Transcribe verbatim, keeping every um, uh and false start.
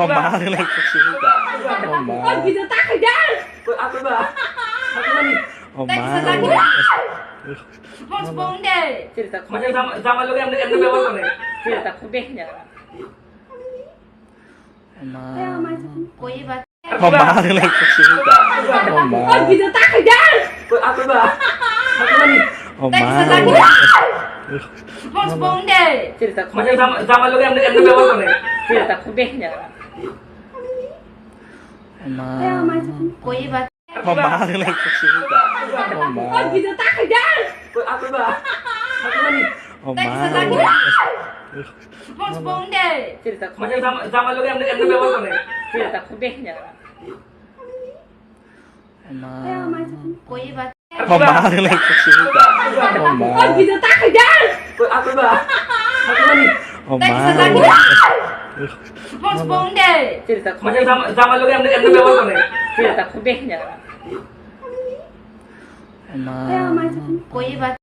Oh, ma, like, oh, ma. Oh, ma. Oh, ma. Oh, ma. Oh, ma. Oh, ma. Oh, ma. Oh, ma. Oh, ma. Oh, ma. Oh, ma. Oh, ma. Oh, ma. Oh, ma. Oh, ma. Oh, ma.